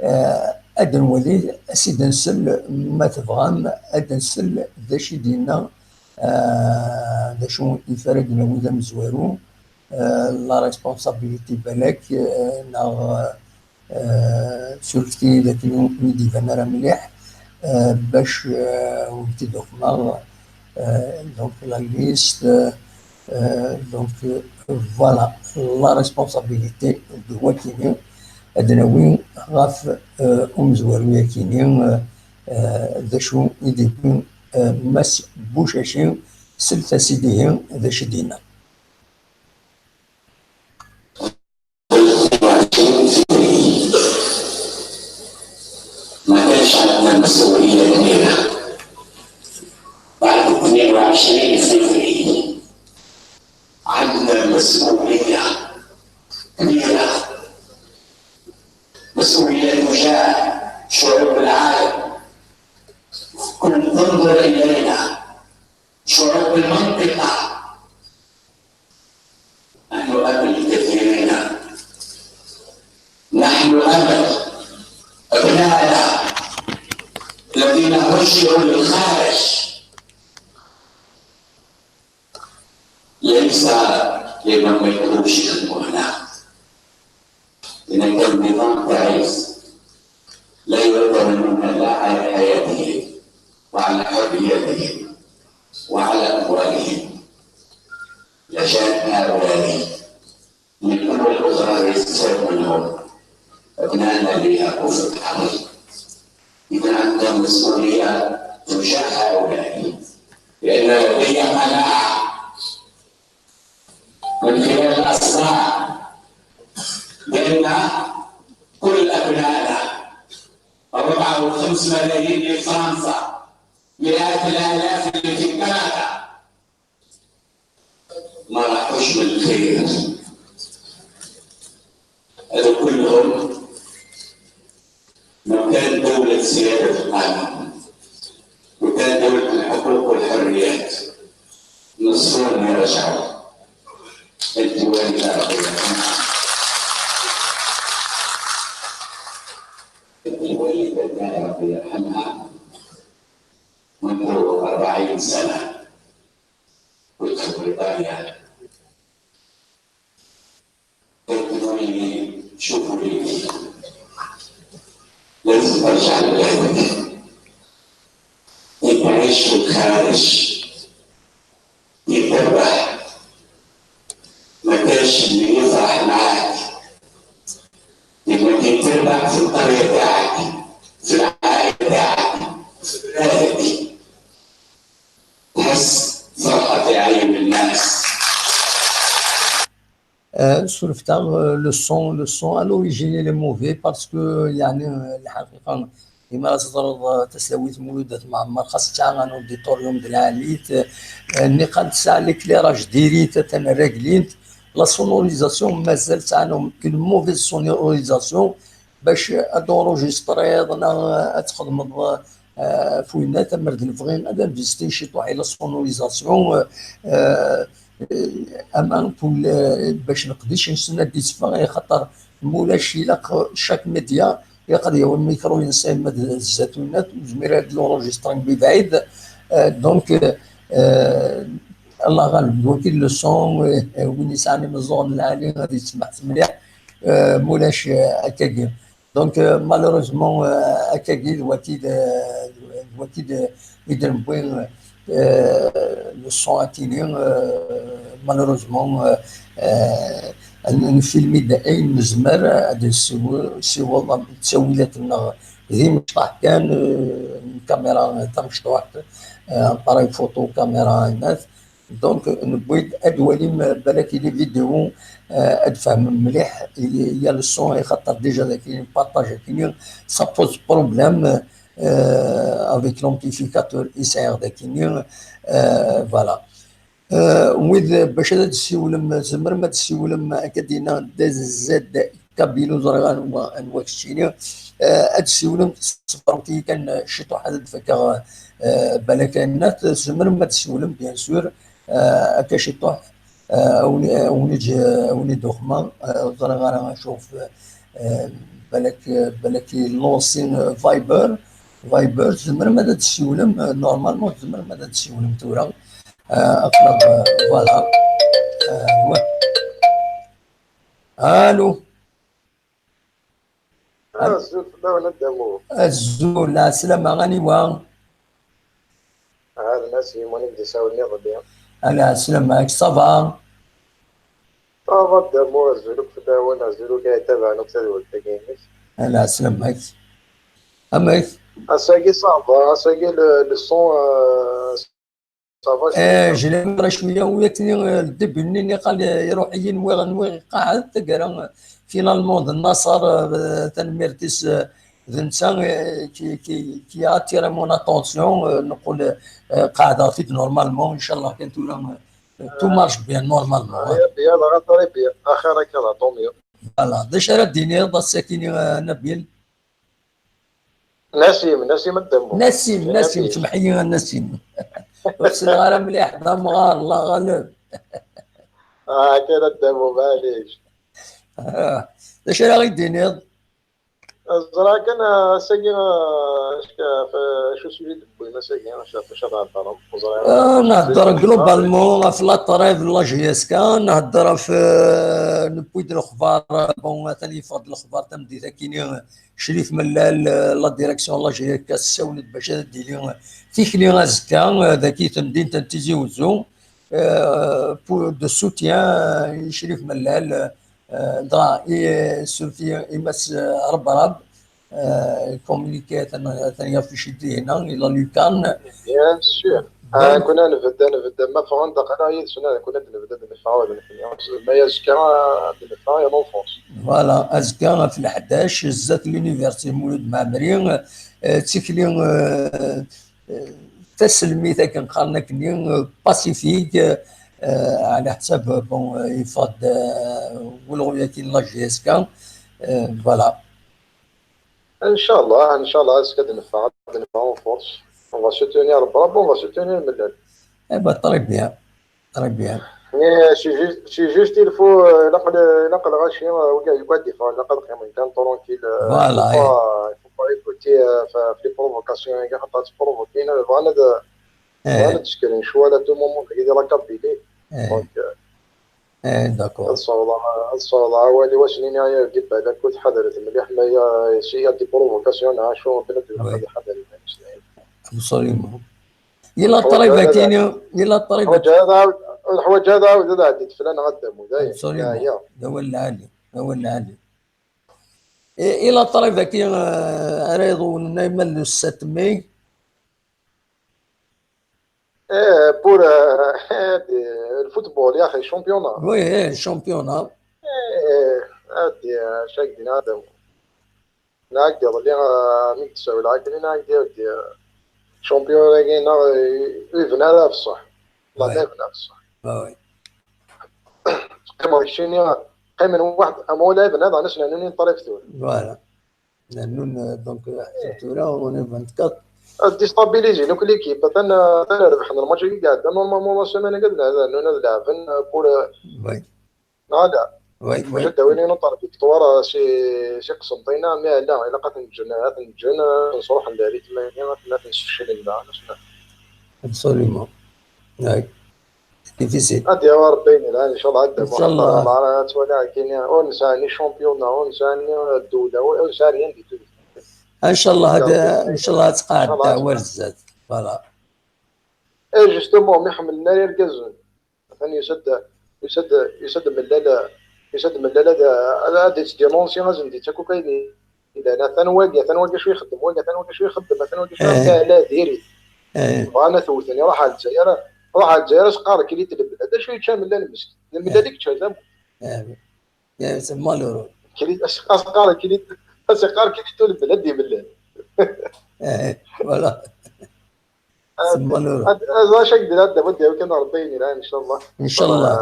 euh, ad nwali, ad s-id-nsel, ma tebɣam, ad nsel d acu i d-yenna, euh, d acu i d-iffer ad d-nawi d amezwaru, euh, la responsabilité balak, euh, neɣ, euh, surfti d akken ur d-iban ara mliḥ, euh, bac, euh, ur t-id-uqmeɣ, euh, donc la liste, euh, Euh, donc, euh, voilà, la responsabilité de wakini, ad nawi ɣef, euh, umezwaru yakini, euh, euh, d acu i d-yewwi, euh, Mass Bucaci, slet-as-id ihi d acu i d-yenna. ما كانش عندنا مسؤولية كبيرة. بعد اثنين وعشرين سنة عندنا مسؤولية كبيرة، مسؤولية تجاه شعوب العالم. كن تنظر إلينا شعوب المنطقة. نحن أمل كثيرين. نحن أمل أبنائنا الذين هجروا للخارج. ليس لمن ما يقدروش يخدموا هنا. إذا كان النظام تعيس، لا يعتمدون لا على حياتهم وعلى حرياتهم وعلى أموالهم. لجأنا أولادي من دول أخرى ليستفادوا منهم أبنائنا اللي يلعبوا في البحر. إذا عندنا مسؤولية تجاه هؤلاء، لأن لدي قناعة من خلال الأصداء بأن كل أبنائنا، أربعة وخمس ملايين في فرنسا، مئات الآلاف اللي في كندا، ما راحوش من الخير. هذا كلهم لو كان دولة سيادة القانون، لو كان دولة الحقوق والحريات، نصهم يرجعوا. أنت والدة ربي يرحمها. أنت والدة ربي يرحمها منذ أربعين سنة. كنت في بريطانيا. قلت لي: "شوفوا لي، لازم ترجع لبلادك. أنت عايش في الخارج، أنت تربح، ما كانش اللي يفرح معاك. لما كنت تربح في القرية تاعك، في العائلة تاعك، في بلادك، تحس فرحة في عين الناس." Euh, surfeɣ, euh, le son, le son, à l'origine, il est mauvais parce que, يعني, euh, الحقيقة, Imi ara teẓreḍ, eh, tasdawit Mulud At Mɛemmer, xas tesɛa un auditorium d lɛali-t, eh, niqal tesɛa l'éclairage diri-t, atan ragli-t. La sonorisation mazal tesɛa une mauvaise sonorisation bac ad enregistriḍ neɣ ad txedmeḍ, eh, ɣef winna, amer d lebɣi ad investir ciṭuḥ i la sonorisation, eh, eh, ama pour le, bac leqdic-nsen ad d-itteffeɣ, axaṭer mulac ilaq chaque média ilaq ad yawi lmikru-ines, ama d zdat winna, ur nezmir ad d-enregistriɣ mebɛid. Eh, donc, eh, Allah ɣaleb, d wagi le son, eh, win yesɛan imeẓẓuɣen lɛali ad yesmeḥs mliḥ, eh, mulac, eh, akkagi. Donc, euh, malheureusement, euh, akkagi d wati d, d wati d, i d-newwi, euh, le son akini, euh, malheureusement, euh, euh, n-, nfilmi-d ayen nezmer ad nsiw-, nsiweḍ ttawilat-nneɣ d imecṭaḥ kan, euh, lkamira tamecṭuḥt, euh, appareil photo, kamira, ayennat. Donc, newwi-d ad walim, euh, balak les vidéos, euh, ad tfehmem mliḥ, il y a le son, axaṭer déjà d akini, partage akini, ça pose problème, euh, avec l'amplificateur i sɛiɣ d akini, euh, voilà. Euh, wid bac ad d-ssiwlem, tzemrem ad d-ssiwlem, akka d-yenna D Z Kabilo, ẓriɣ anwa, anwa keččini. Euh, ad d-ssiwlem, ṣebṛemt-iyi kan ciṭuḥ ad d-fakkeɣ, euh, balak ayennat, tzemrem ad d-ssiwlem, bien sûr, euh, akka ciṭuḥ, euh, awen-, awen-iǧ-, awen-id uxma, euh, ur ẓriɣ ara acu, euh, balak, balak i lancé, euh, Viber, Viber, tzemrem ad d-ssiwlem, euh, normalement tzemrem ad d-ssiwlem tura, euh, aql-aɣ, euh, voilà. Euh, ouais. Allô. Azul fell-awen a Dda Mud. Azul, lɛeslama, aniwa? Ah, d Nassim, win i d-isawlen iḍelli. Lɛeslama-k, ça va? Ça va a Dda Mud, azul akk fell-awen, azul akk i itabaɛen akk tadwilt-agi-inek. Lɛeslama-k. Amek? Ass-agi ça va, ass-agi le, le son, euh, ça va, eh, cwiya. Je l'ai mis cwiya, wi akken, eh, le début-nni niqal, eh, iruḥ-iyi, nwiɣ, nwiɣ iqeɛɛed, taggara, eh, finalement d Naṣer, eh, tanemmirt-is, eh, d netta, eh, qui, qui, qui a attiré mon attention, eh, neqqel, eh, qeɛdeɣ-t-id normalement, inchallah kan tura, eh, tout marche bien normalement. Ah, ya, ya, dɣa très bien, axir akka, tant mieux. Voilà, d acu ara d-tiniḍ ass-agi, eh, Nabil? Nassim, Nassim a Dda Mud. Nassim, Nassim, Nassim, semmeḥ-iyi a Nassim. Ur ssneɣ ara mliḥ, d amɣar, Allah ɣaleb. Ah, akka a Dda Mud, maɛlic. Ah, d acu ara ɣ-d-tiniḍ? Ẓriɣ kan, ah, ass-agi, ah, acu, acu sujet d-tewwim ass-agi, acu, acu ara theddrem? Ur ẓriɣ ara. Ah, nehder globalement ɣef la trêve n la J S K, nehder ɣef, euh, newwi-d lexbar, bon, atan yeffeɣ-d lexbar tameddit-agi, Crif Mellal, euh, la direction n la J S K tessawel-d bac ad d-tili tikli azekka, euh, dagi temdint n Tizi Wezzu, euh, pour de soutien, euh, i Crif Mellal, euh, dɣa i, surtout i Mass, euh, Rebrab, euh, communiqué atan, atan yaffici-d hina, i la lucarne. Bien sûr. Ah, donc, kunna nbedd, nbedd, ma ffɣen-d aql-aɣ yid-sen, ah, kunna d-nbedd ad neffeɣ, ad neffeɣ. Ma azekka ad neffeɣ, ad neffeɣ. Voilà, azekka ɣef leḥdac, zdat l'université Mulud Mɛemmri, euh, d tikli, euh, euh, taselmit akken qqaren akkenni, euh, pacifique, euh, ɛla ḥsab, bon, euh, yeffeɣ-d, euh, welɣu-yagi n la J S K, euh, voilà. Inchallah, inchallah, azekka ad neffeɣ, ad neffeɣ en force. On va soutenir Rebrab, on va soutenir Mellal. Eh ben, très bien, très bien. Mais c'est juste, c'est juste, il faut, euh, ilaq, ilaq lɣaci, euh, wigi, wigi ad d-iffɣen, ilaq ad qqimen kan tranquille, euh, voilà, il faut pas, il faut pas écouter, euh, f-, f les provocations, xaṭer ttprovokin, bɣan ad, bɣan ad d-skren ccwal à tout moment, dagi di la Kabylie. Donc, euh, Eh, d'accord. Ad sawḍeɣ, ad sawḍeɣ awal-iw, ad sen-iniɣ, ya, di balak, ur tḥadret mliḥ, ma ya, si ya des provocations, neɣ acu, Rebbi ad, oui, ad iḥader iman-is. Absolument. Yella ṭṭrib akkin, yella ṭṭrib. Ur neḥwaǧ ara ad ɛawd-, ur neḥwaǧ ara ad ɛawd ad ɛeddit fell-aneɣ a Dda Mud, dayen. Absolument. Yeɛya. D awal lɛali, d awal lɛali. I, yella ṭṭrib akkin, eh, ara iḍewlen ayman le sept mai. Eh, pour, eh, eh, le football, ya axi, championnat. Oui, eh, championnat. Eh, eh, ad, eh, acu ak-d-iniɣ, Adam. Nɛeggeḍ li, ah, mi d-tsawel ɛegli nɛeggeḍ di, ah, champion-agi-nneɣ, eh, ur yebni ara ɣef ṣṣeḥ. Wallahi ur yebni ɣef ṣṣeḥ. Teqqimeḍ keččini, qqimen waḥed, am ula yebna daɣen asen rnun i ṭṭrif tura. Voilà. Rnun, euh, donc, euh, tura, on est vingt-quatre. Ad déstabiliser akk l'équipe. Atan, atan rebḥen lmatch-agi iɛedda. Normalement, la semaine-agi ad rnun ad lɛeben, euh, pour, euh, neɣ ala. Maca ad d-awin yiwen uṭar victoire, euh, si, si Qsenṭina, mais ala, ilaq ad ten-ǧǧen, ad ten-ǧǧen, euh, ad ten-sruḥen di rythme-nni, ad ten-, ad ten-sfeclen daɣen. Absolument. Difficile. Ad yawi Rebbi ayen yelhan, inchallah, ad d-amuɣ. Inchallah. Ad twali akkin, ur nesɛi ni championnat, ur nesɛi ni ddewla, ur nesɛi rien du tout. Inchallah, ad, inchallah, ad tqeɛɛed ddeɛwa ar zdat. Voilà. Eh, justement, mi ḥemmlen ara irgazen. Atan yusa-d, yusa-d, yusa-d Mellal, yusa-d Mellal ad, ad, ad yettdinunsi, ad sen-d-yettak akk ayen yellan. Atan wagi, atan wagi acu ixeddem, wagi atan wagi acu ixeddem, atan wagi acu ixeddem, ala diri. Bɣan ad t-wten, iruḥ ar Lezzayer, iruḥ ar Lezzayer, as-qqar kilit lebla. D acu yečča Mellal meskin? D Mellal i yečča, d amu. C'est malheureux. Kilit, as-, as-qqar kilit, as-qqar kilit lebla, ad d-imellal. Voilà. Semman ur. Ad, ad, ad, acu ak-d-nɛedda, ad d-yawi kan Rebbi ayen yelhan, inchallah. Inchallah.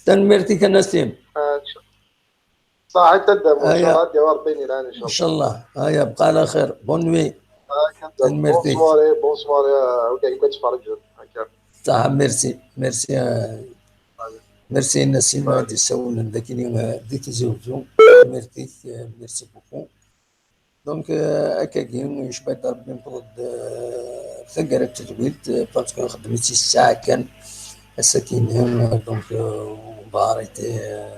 Tanemmirt-ik a Nassim. Ṣaḥit a Dda Musa, ad d-yawi Rebbi ayen yelhan, inchallah. Inchallah. Aya, bqa ɛla xir. Bonne nuit. Tanemmirt-ik. Bonsoir, bonsoir, euh, ok, ok, tferǧen. Ṣaḥa, merci. Merci, euh, merci a Nassim, ad d-yessawlen dagi, euh, di Tizi Wezzu. Tanemmirt-ik, euh, merci beaucoup. Donc, euh, akkagi, yecba-d Rebbi, newweḍ-d, euh, taggara n tedwilt, euh, parce que nxeddem-itt i ssaɛa kan, ass-agi-nni, euh, donc, euh, on va arrêter, euh,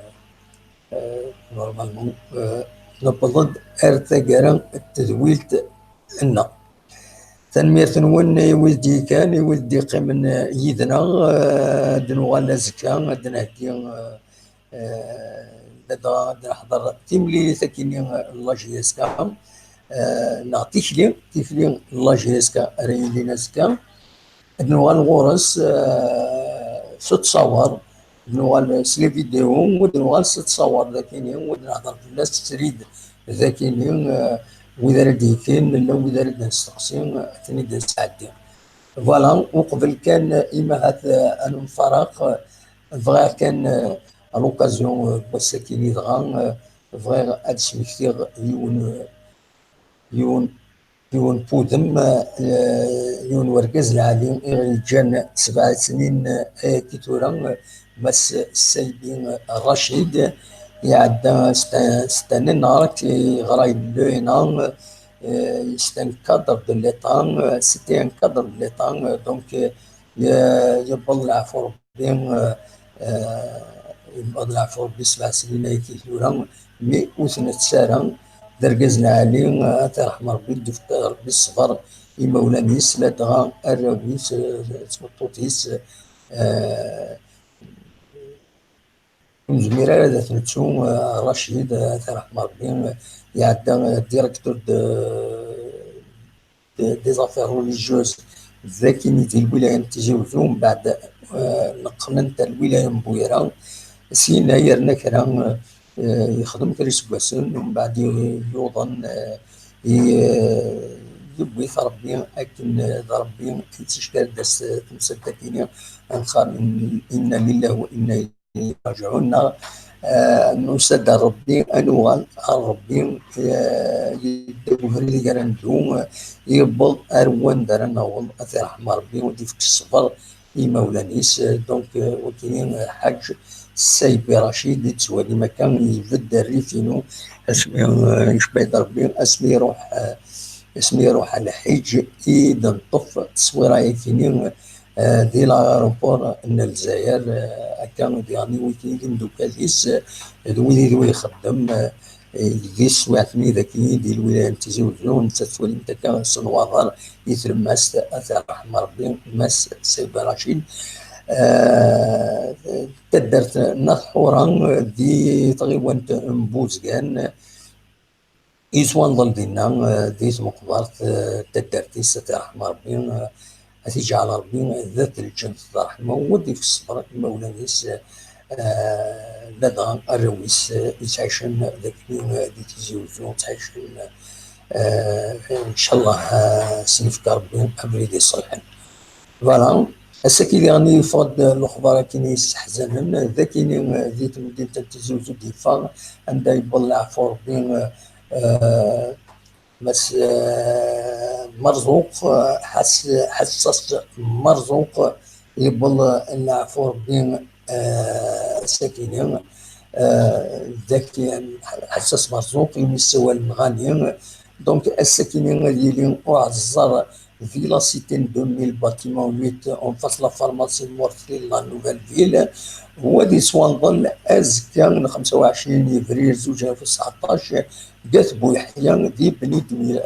euh, normalement, euh, newweḍ-d ar taggara n tedwilt-nneɣ. Tanemmirt-nwen i wid d-yekkan, i wid d-yeqqimen, euh, yid-neɣ, euh, ad nuɣal azekka, ad d-nheggi, euh, Eh, ladɣa ad neḥḍer timlilit akkenni n la J S K, eh, neɣ tikli, tikli n la J S K ara yilin azekka. Ad nuɣal ɣur-s, eh, s ttṣawer, ad nuɣal s les vidéos, ad nuɣal s ttṣawer d akkenni, ad nehḍer fell-as srid d akkenni, eh, wid ara d-yekkin, llan wid ara d-nesteqsi, ad ten-id-nesɛeddi. Voilà, uqbel kan, eh, imahat, eh, ad nemfaraq, eh, bɣiɣ kan, eh, à l'occasion, eh, n wass-agi-nni dɣa, eh, bɣiɣ ad smektiɣ yiwen, eh, yiwen, yiwen n wudem, eh, yiwen n urgaz lɛali i ɣ-yeǧǧan sebɛa snin, eh, ayagi tura, eh, Mass Saybi, eh, Racid, iɛedda s ta-, s tannant neɣ yeɣra i l'ENA, eh, c'est un cadre de l'État, eh, c'était un cadre de l'État, eh, donc, eh, ye-, yewweḍ leɛfu Rebbi, eh, eh, yewweḍ leɛfu Rebbi sebɛa snin ayagi tura, mi ur t-nettu ara, d argaz lɛali, eh, ad t-iṛḥem Rebbi, d-ifk Rebbi ṣṣber i imawlan-is, ladɣa arraw-is, eh, d tmeṭṭut-is, eh, ur nezmir ara ad t-nettu, eh, Racid, eh, ad t-iṛḥem Rebbi, eh, iɛedda, eh, directeur de, de, des affaires religieuses d akkenni di lwilaya n Tizi Wezzu, mbeɛd, eh, neqqlen-t ar lwilaya n Buyra. Syin yerna kra, eh, yexdem kra iseggasen, mbeɛd yuḍen, eh, i, eh, yewwi-t Rebbi akken, eh, d Rebbi i d-tecka-d temsalt akkenni, ad nqal inna lillahi wa inna ilayhi rajiɛun, neɣ, eh, nusa-d ar Rebbi, ad nuɣal ar Rebbi, eh, yedda ubrid i ara neddu, eh, yewweḍ ar wanda ara naweḍ, ad t-iṛḥem Rebbi, ad d-ifk ṣṣber i imawlan-is. Eh, donc, eh, wagi, eh, Ḥaǧ Saybi Racid, i tettwalim akka, ibedd rrif-inu, asmi, eh, yecba-d Rebbi, asmi iṛuḥ, eh, asmi iṛuḥ ɣer lḥiǧ, i d-neṭṭef tteswira-agi-nni, eh, di l'aéroport n Lezzayer, eh, akka diɣen i wigi d imeddukal-is, eh, d wid i d ixeddem, eh, di teswiɛt-nni dagi di lwilaya n Tizi Wezzu, netta tettwalim-t akka s nnwaḍer i tlemmast, ad t-iṛḥem Rebbi, Mass Saybi Racid. Eh, taddart n At Ḥura, eh, di tɣiwant n Buzgan, Yettwanḍel dinna, eh, di tmeqbert, eh, n taddart-is, ad t-iṛḥem Ṛebbi, eh, ad t-iǧɛel Ṛebbi d at lǧennet d ṛṛeḥma, u ad d-ifk ṣṣber i imawlan-is, eh, eh, ladɣa arraw-is, eh, yettɛicen dagi, eh, di Tizi Uzzu, ttɛicen, eh, ncallah, eh, s yefka Rebbi abrid iṣelḥen. Voilà. Ass-agi diɣen yeffeɣ-d lexbar akkin yesseḥzanen, d akkin, eh, di temdint n Tizi Uzzu d-yeffeɣ, anda yewweḍ leɛfu Rebbi, eh, eh, Mass, eh, Merzuq, eh, Ḥas-, Ḥassas Merzuq, yewweḍ leɛfu Rebbi, eh, ass-akini, eh, d akkin Ḥassas Merzuq, imi ssawalen Ɣani. Donc, ass-akini ad yili uɛeẓẓer Villa Cité deux mille, bâtiment huit, en face la pharmacie Mortel, la nouvelle ville. Wa ad yettwanḍel azekka n xemsa u ɛecrin yebrir zuǧ alaf u tseɛṭac, deg At Buyeḥya, di Bni Dwila,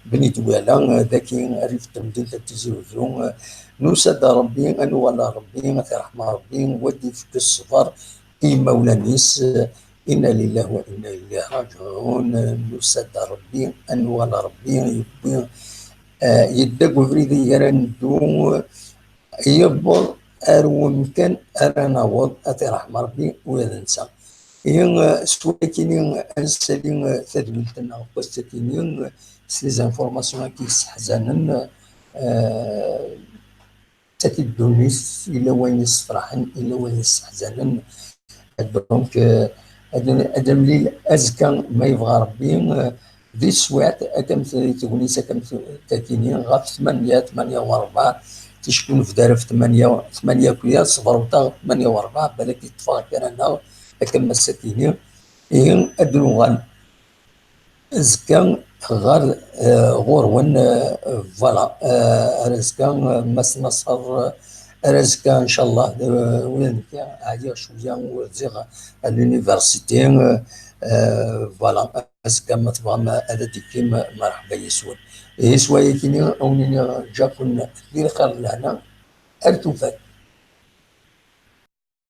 Bni Dwila, dagi rrif n temdint n Tizi Uzzu. Nusa-d a Rebbi, ad nuɣal a Rebbi, ad t-iṛeḥm Rebbi, wa ad d-ifk ṣṣber i yimawlan-is. Inna lillahi wa inna ilayhi raǧiɛun. Nusa-d a Rebbi, ad nuɣal a Rebbi, yewwi, eh, yedda deg ubrid i ara neddu, yewweḍ ar wemkan ara naweḍ, ad t-iṛeḥm Rebbi ula d netta. Ihi, eh, s wakini ad nessali, eh, tadwilt-nneɣ n wass-akini, eh, s les informations-agi yesseḥzanen, eh, d tagi ddunit, yella wayen yessefraḥen, yella wayen yesseḥzanen. Donc, euh, ad, ad nemlil azekka, ma yebɣa Rebbi, euh, di teswiɛt, akka am t-, tegnit, akka am t-, takini, ɣef tmanya, tmanya u rebɛa, ticki ur nebda ara ɣef tmanya, tmanya akya, ṣṣber-nteɣ, tmanya u rebɛa, balak yeṭṭef-aɣ kra-nneɣ, akka am ass-akini. Ihi, ad d-nuɣal azekka ɣer, eh, ɣur-wen, eh, voilà, eh, ar azekka, eh, Mass Naṣer, eh, ar azekka, ncallah, eh, win nekk ɛyiɣ cwiya, ur ziɣ à l'université, eh, eh, voilà, azekka ma tebɣam ad d-tekkim, eh, merḥba yes-wen. Ihi s wayakini, a wen-iniɣ ǧǧa-ken di lxir d lehna, ar tufat.